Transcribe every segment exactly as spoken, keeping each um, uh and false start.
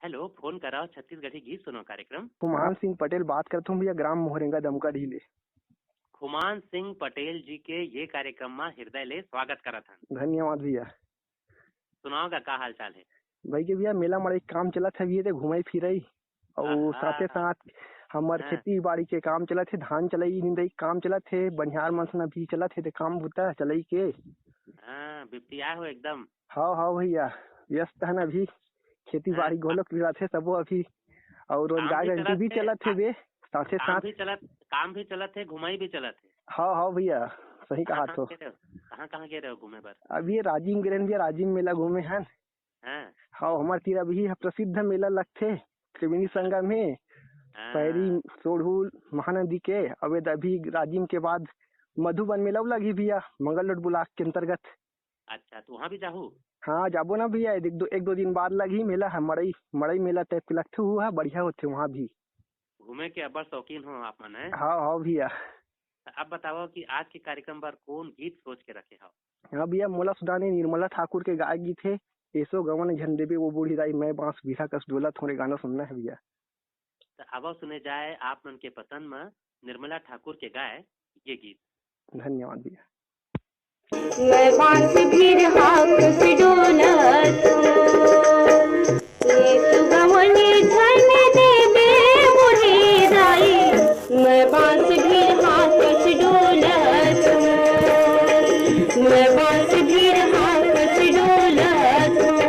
Hello, phone कराओ छत्तीसगढ़ी गीत सुनाओ कार्यक्रम। खुमान सिंह पटेल बात करत हूँ भैया, ग्राम मोहरेंगा दमका डीह ले। खुमान सिंह पटेल जी के ये कार्यक्रम में हृदय ले स्वागत करत हन। धन्यवाद भैया। सुनाओ का, का हाल चाल है? भाई के भैया, मेला मड़ई काम चलत है भैया, ते घूमई फिरई और आहा। साथे साथ हमर हाँ। खेती बाड़ी के काम चलत है, धान चलई निंदई काम चलत है, बनिहार मन से भी चलत है, ते काम बुता चलई के। हाँ, बिपतिया हो एकदम। हाँ, हाँ भैया, व्यस्त है ना अभी, खेती हाँ, बाड़ी का- गोलक भी रथे सबो अभी, और काम रोजगार भी गारंटी चलत भी है, चलत है का-, बे, साथे काम साथ। भी चलत, काम भी चलत है, घुमाई भी चलत है। हाँ, हाँ भैया, सही कहाँ, कहा कहाँ तो। गए रहे हो? कहाँ, कहाँ गए रहे हो घूमे बर? अभी राजिम गए रहन भैया, राजिम मेला घूमे हन। हाँ। हाँ, हमार तीर अभी प्रसिद्ध मेला लगथे, त्रिवेणी संगम है, हाँ। पैरी, सोढ़ूल, महानदी के, अबे अभी राजिम के बाद मधुबन मेला लगही भैया, मंगल रोड ब्लॉक के अंतर्गत। अच्छा, तो वहाँ भी जाहू? हाँ, जाबो ना भैया, एक दो, एक दो दिन बाद लगही मेला, हम मड़ई, मड़ई मेला टाइप के लगथे, हुआ बढ़िया होथे वहाँ भी। घूमे के अब्बड़ शौकीन हो आप मन, हैं? हाँ, हाँ भैया। तो अब बताओ कि आज के कार्यक्रम पर कौन गीत सोच के रखे हो? हाँ भैया, मोला सुधाने निर्मला ठाकुर के गाय गीत है, एसो गवन झन देबे वो बूढ़ी दाई, मैं बांस बीढ़ा कस डोला, थोड़े गाना सुनना है भैया। तो अब सुने जाए आप मन के पसंद में निर्मला ठाकुर के गाय ये गीत। धन्यवाद भैया। मैं बांस बिरहा कस डोलत हूँ, ये सुगवनी धन देवे मोरे दाई। मैं बांस बिरहा कस डोलत हूँ, मैं बांस बिरहा कस डोलत हूँ।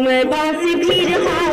मैं बांसी भी रहा